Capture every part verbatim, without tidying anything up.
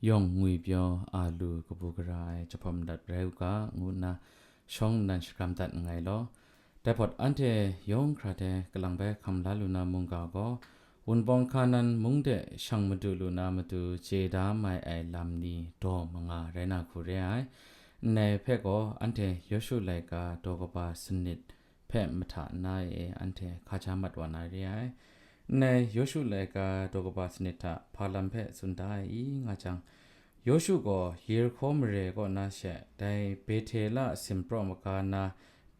yawng ngwipyaw a lu kabu gara ai jahpawt madat rai u ga, ngu nna shawng nnan shakram dat nngai law. Dai hpawt anhte yawng hkra hte kalang bai hkam la lu na mungga gaw, Wunpawng Hkanan mung de shang madu lu na matu chye da mai ai lam ni daw manga rai na hku re ai. Nngai hpe gaw anhte Yawshu laika daw kaba sanit hpe mahta na e anhte hkaja mat wa na re ai. Nngai Yawshu laika daw kaba sanit hta hpa lam hpe tsun da ai i nga jang, Yawshu gaw Yerihko mare kaw na she, dai Betela simpraw maga na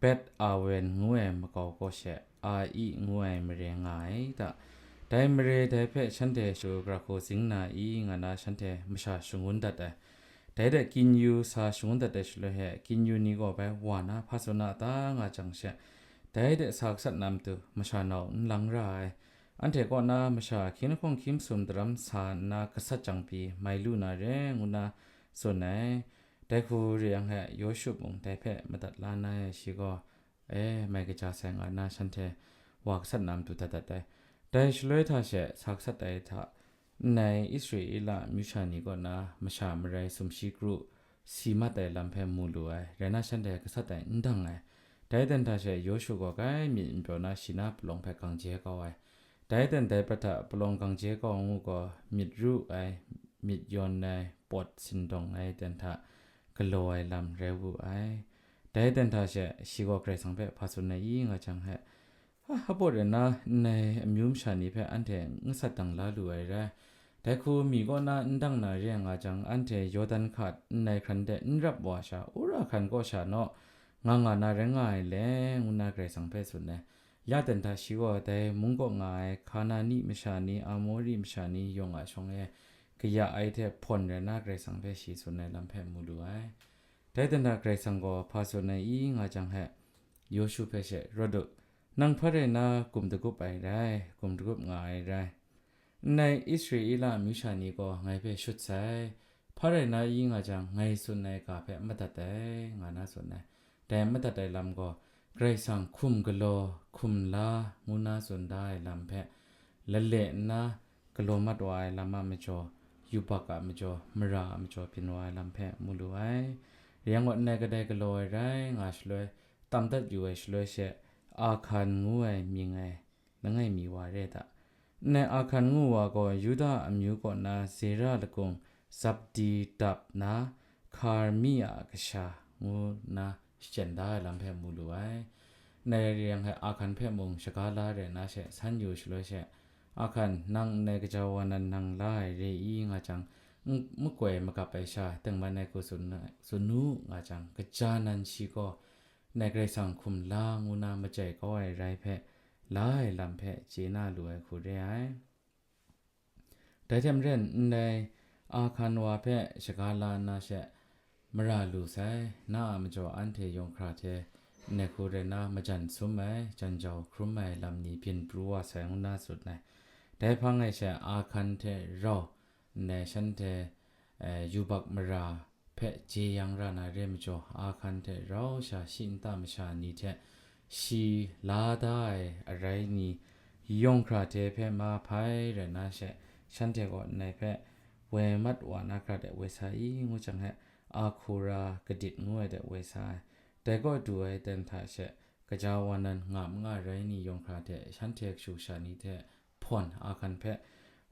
Bet Awen ngu ai makau kaw she, Ai ngu ai mare nga ai ta. Dai mare dai hpe shanhte shu gara hku zing na i nga na shanhte masha shangun dat ai. Dai de kinyu sa shangun dat ai shaloi he, kinyu ni gaw bai wa na hpa tsun a ta nga jang she, dai de sa gasat na matu masha nau n lang ra ai. Anhte kaw na masha hkying lahkawng hkying masum daram sa nna gasat jang pyi mai lu na re, ngu na tsun ai. Dai hku re yang he, Yawshu mung dai hpe madat la na ai shi gaw, e, mai kaja sai nga na shanhte wa gasat na matu dat dat ai. Dai shaloi hta she sa gasat ai hta, nnai Israela amyu sha ni kaw na masha marai sumshi kru si mat ai lam hpe mu lu ai, rai na shanhte gasat ai n dang ai. Dai ten hta she Yawshu gaw kai myit n pyaw na shi na palawng hpe gang je kau ai. Dai ten dai prat hta palawng gang je kau ngu gaw, myit ru ai, myit yawn ai, pawt sindawng ai ten hta galaw ai lam rai wu ai. Dai ten hta she shi gaw Karai Kasang hpe hpa tsun ai i nga jang he, a, hpa rai na, nnai amyu masha ni hpe anhte n gasat dang la lu ai rai. Dai hku mi kaw na n dang na re nga jang, anhte Yawdan hkat nnai hkran de n rap wa sha, wora hkan kaw sha naw, nga nga na rai nga ai le, ngu na Karai Kasang hpe tsun ai. Ya ten hta shi gaw dai mung kaw nga ai Hkanani masha ni, Amori masha ni yawng a shawng e kaya ai hte hpawn rai na Karai Kasang hpe shi tsun ai lam hpe mu lu ai. Dai ten hta Karai Kasang gaw hpa tsun ai i nga jang he, Yawshu hpe she, Rawt u, nang hpa rai na gum dagup ai rai, gum dagup nga ai rai. Nnai Israela amyu sha ni gaw ngai hpe shut sai, hpa rai na i nga jang, ngai tsun ai ga hpe madat ai, nga na tsun ai. Dai madat ai lam gaw, Karai Kasang hkum galaw, hkum la, ngu na tsun da ai lam hpe, lale nna galaw mat wa ai lam a majaw, yubak a majaw, mara a majaw byin wa ai lam hpe mu lu ai. Rai yang gaw, nnai kadai galaw ai rai nga shaloi, tam dat yu ai shaloi she, Ahkan ngu ai mying ai langai mi wa re ai hta. Nnai Ahkan ngu wa gaw Yuda amyu kaw na Zera lakung Zabdi dap na Karmi a kasha ngu na shachyen da ai lam hpe mu lu ai. Nnai rai yang hte Ahkan hpe mung shaga la rai na she san yu shaloi she, Ahkan, nang nnai kaja wa nan nang la ai re i nga jang, n-, makoi magap ai sha tengman ai hku tsun, tsun nu nga jang, kaja nan shi gaw, Nnai Karai Kasang hkum la ngu na majai kau ai rai hpe, la ai lam hpe chye na lu ai hku re ai. Dai hte maren, ndai Ahkan wa hpe shaga la nna she, mara lu sai, na a majaw anhte yawng hkra hte ndai hku rai na majan sum ai, jan jau hkrum ai lam ni byin pru wa sai, ngu na tsun ai. Dai hpang e she Ahkan hte rau ndai shanhte, eh, yubak mara hpe jeyang ra na re majaw, Ahkan hte rau sha shi nta masha ni hte shi la da ai arai ni yawng hkra hte hpe mahpai rai na she, shanhte gaw ndai hpe woi mat wa na hkra de woi sa i, ngu jang he, Ahkura kadit ngu ai de woi sa ai. Dai kaw du ai ten hta she, kaja wa nan nga ma nga rai ni yawng hkra hte shanhte kashu kasha ni hte hpawn Ahkan hpe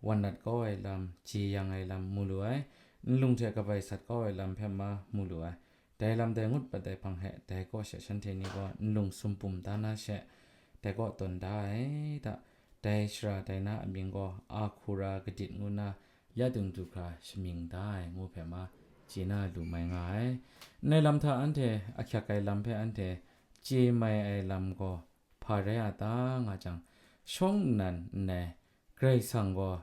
wan nat kau ai lam, jeyang ai lam mu lu ai, nlung hte kabai sat kau ai lam hpe ma mu lu ai. Dai lam dai ngut pat ai hpang he, dai kaw she shanhte ni gaw nlung sumpum da na she, dai kaw tawn da ai hta, dai shara dai na amying gaw Ahkura kadit ngu na ya dung du hkra shamying da ai ngu hpe ma chye na lu mai nga ai. Ndai lam hta anhte ahkyak ai lam hpe anhte chye mai ai lam gaw hpa rai a ta nga jang, shawng nnan nnai Karai Kasang gaw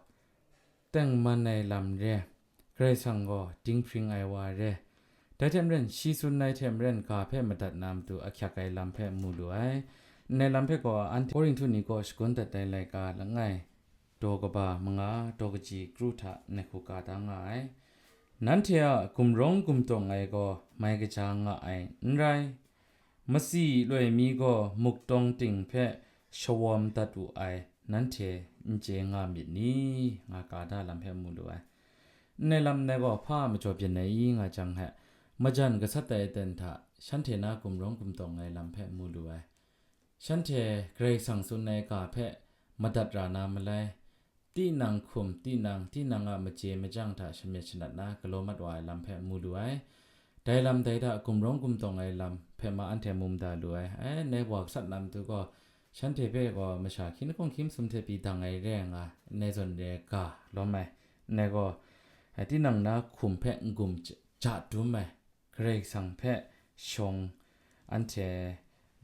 tengman ai lam re, Karai Kasang gaw dinghpring ai wa re. Dai hte maren, shi tsun ai hte maren ga hpe madat na matu ahkyak ai lam hpe mu lu ai. Ndai lam hpe gaw anhte Korinhtu ni kaw shagun dat ai laika langai, daw kaba manga, daw kaji kru hta ngai hku ka da nga ai. Nanhte a gumrawng gumtawng ai gaw mai kaja nga ai n rai. Matsi loi mi gaw muktawng ting hpe shawawm dat wu ai, nanhte n chye nga myit ni? Nga ka da lam hpe mu lu ai. Nnai lam nnai gaw hpa majaw byin ai i nga jang he, majan gasat ai aten hta shanhte na gumrawng gumtawng ai lam hpe mu lu ai. Shanhte Karai Kasang tsun ai ga hpe madat ra na malai, tinang hkum, tinang, tinang a maje majang hta shamyet shanat na galaw mat wa ai lam hpe mu lu ai. Dai lam dai hta gumrawng gumtawng ai lam hpe ma anhte mu mada lu ai. Ai, nnai wa gasat na matu gaw, shanhte hpe gaw masha hkying lahkawng hkying masum hte pyi dang ai re ai nga, nnai zawn re ai ga lawm ai. Nnai gaw, ai, tinang na hkum hpe n-gum ja, ja dum ai, Karai Kasang hpe shawng anhte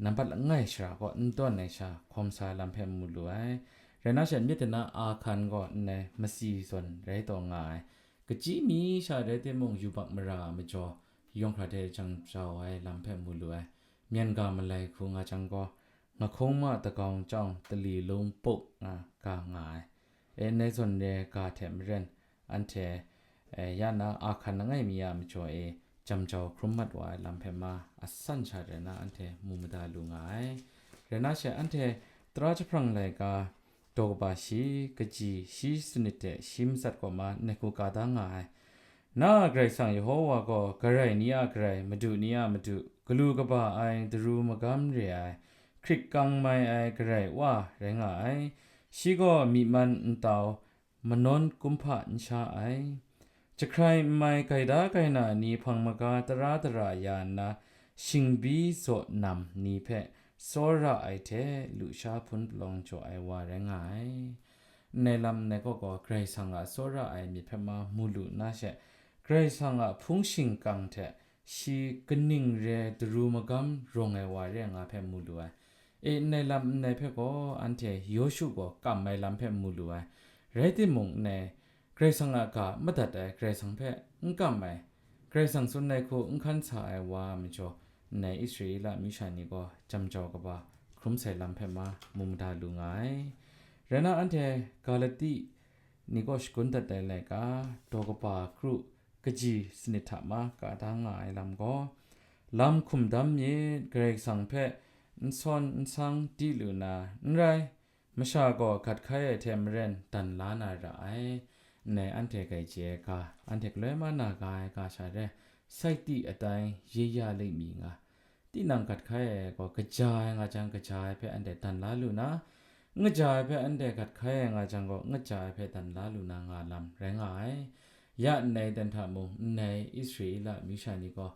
nambat langai shara kaw n tawn ai sha hkawm sa ai lam hpe mu lu ai. Rai na she, myit dana Ahkan gaw nnai matsi zawn rai taw nga ai. Kachyi mi sha rai timung, yubak mara a majaw, yawng hkra hte jang jau ai lam hpe mu lu ai. Myen ga malai hku nga jang gaw, nga hkung ma tagaung chyawng tali lung puk nga ga nga ai. E, nnai zawn re ga hte maren, anhte, e, ya na Ahkan langai mi a majaw e jam jau hkrum mat wa ai lam hpe ma asan sha rai na anhte mu mada lu nga ai. Rai na she, anhte Tara jahprang laika daw kaba shi, kaji shi sanit hte shi matsat kaw ma nnai hku ka da nga ai. Na a Karai Kasang Yehowa gaw, Karai ni a Karai, madu ni a madu, galu kaba ai, daru magam re ai, hkrit kang mai ai Karai Wa rai nga ai. Shi gaw myi man ntau, manawn kumhpa n sha ai. Jahkrai n mai gaida gaina ni hpang maga tara dara ya nna, shingbi zaw nam ni hpe tsawra ai hte, lusha hpun palawng jaw ai wa rai nga ai. Nnai lam nnai kaw gaw Karai Kasang a tsawra ai myit hpe ma mu lu nna she, Karai Kasang a hpung shingkang hte shi kaning re daru magam rawng ai wa re ai nga hpe mu lu ai. E, nnai lam nnai hpe gaw anhte Yawshu gaw kam ai lam hpe mu lu ai. Rai timung, nnai Karai Kasang a ga madat ai, Karai Kasang hpe n kam ai, Karai Kasang tsun ai hku n hkan sa ai wa a majaw, nnai Israela masha ni gaw jam jau kaba hkrum sai lam hpe ma mu mada lu nga ai. Rai na, anhte Galati ni kaw shagun dat ai laika, daw kaba kru kaji sanit hta ma ka da nga ai lam gaw, lam hkum dam myit, Karai Kasang hpe n sawn n sang di lu na, n rai, masha gaw gat hkai ai hte maren dan la na ra ai. Nnai anhte grai chye ai ga, anhte galoi ma na ga ai ga sha re, saiti atai ye ya lik mi nga, tinang gat hkai ai gaw kaja ai nga jang, kaja ai hpe anhte dan la lu na, n kaja ai hpe anhte gat hkai ai nga jang gaw, n kaja ai hpe dan la lu na nga lam rai nga ai. Ya nnai dan hta mung, nnai Israela masha ni gaw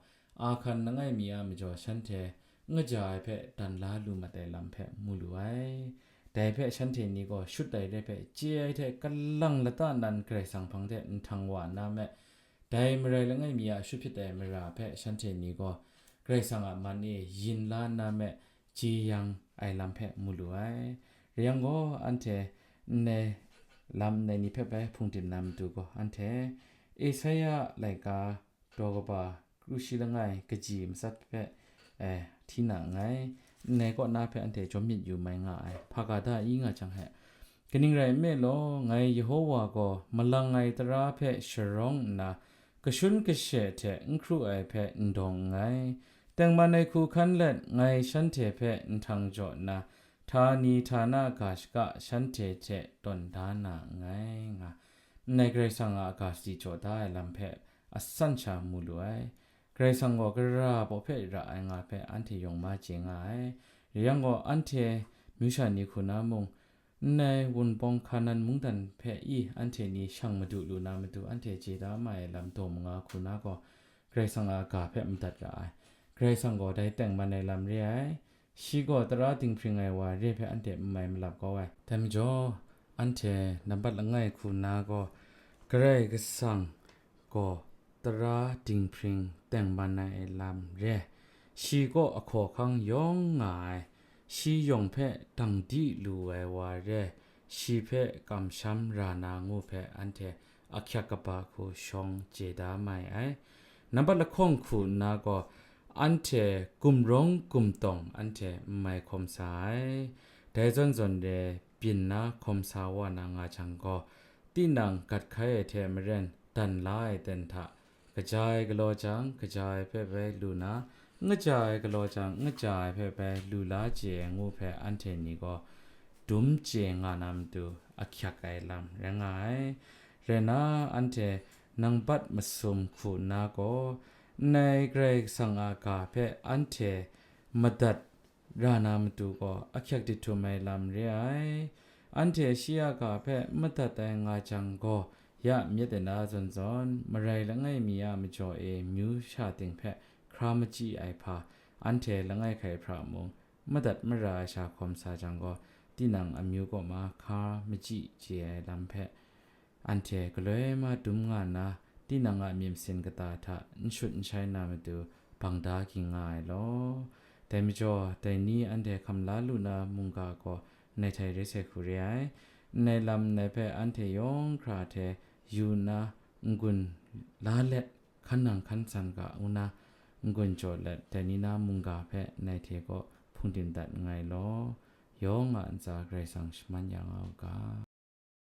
Ahkan langai mi a majaw shanhte n kaja ai hpe dan la lu mat ai lam hpe mu lu ai. Dai hpe shanhte ni gaw shut ai re hpe chye ai hte kalang lata nan Karai Kasang hpang hte nhtang wa nna me, dai marai langai mi a shut hpyit ai mara hpe shanhte ni gaw Karai Kasang a man e yin la nna me, jeyang ai lam hpe mu lu ai. Rai yang gaw, anhte nnai lam nnai ni hpe bai hpungdim na matu gaw, anhte Esaia laika daw kaba kru shi langai kaji matsat hpe, eh, hti na nngai. Nnai kaw na hpe anhte jawm myit yu mai nga ai. Hpa ga da i nga jang he, kaning rai nme law, ngai Yehowa gaw malang ai tara hpe sharawng nna, kashun kashe hte n hkru ai hpe n dawng nngai. Tengman ai hku hkan let ngai shanhte hpe nhtang jaw nna, htani htana ga shaka shanhte hte tawn da na nngai, nga nngai Karai Kasang a ga sadi jaw da ai lam hpe asan sha mu lu ai. Karai Kasang gaw gara baw hpe ra ai nga hpe anhte yawng ma chye nga ai. Rai yang gaw, anhte masha ni hku na mung, nnai Wunpawng Hkanan mungdan hpe i anhte ni shang madu lu na matu anhte chye da ma ai lam daw manga hku na gaw, Karai Kasang a ga hpe madat ra ai. Karai Kasang gaw dai tengman ai lam re ai. Shi gaw tara dinghpring ai wa re hpe anhte n mai malap kau ai. Dai majaw, anhte nambat langai hku na gaw, Karai Kasang gaw tara dinghpring tengman ai lam re ai. Shi gaw ahkaw ahkang yawng nga ai, shi yawng hpe dang di lu ai wa re ai, shi hpe kamsham ra na ngu hpe anhte ahkyak kaba hku shawng chye da mai ai. Nambat lahkawng hku nna gaw, anhte gumrawng gumtawng anhte n mai hkawm sa ai. Dai zawn zawn re byin na hkawm sa wa na nga jang gaw, tinang gat hkai ai hte maren dan la ai ten hta, kaja ai galaw jang, kaja ai hpe bai lu na, n kaja ai galaw jang, n kaja ai hpe bai lu la chye ai ngu hpe anhte ni gaw dum chye nga na matu ahkyak ai lam rai nga ai. Rai na, anhte nang bat masum hku nna gaw, nnai Karai Kasang a ga hpe anhte madat ra na matu gaw ahkyak jahtum ai lam re ai. Anhte shi a ga hpe madat ai nga jang gaw, ya myit dai na zawn zawn, marai langai mi a majaw e myu sha ting hpe hkra machyi ai hpa, anhte langai hkai hpra mung, madat mara ai sha hkawm sa jang gaw, tinang amyu kaw ma hkra machyi chye ai lam hpe, anhte galoi ma dum nga nna, tinang a myit masin kata hta n shut n shai na matu bang da ging nga ai law. Dai majaw, dai ni anhte hkam la lu na mungga gaw nai htai re sai hku re ai. Nnai lam nnai hpe anhte yawng hkra hte yu nna n-gun la let, hkan nang hkan san ga ngu na n-gun jaw let, dai ni na mungga hpe nai hte gaw hpung dim dat nngai law. Yawng a ntsa Karai Kasang shaman ya nga u ga.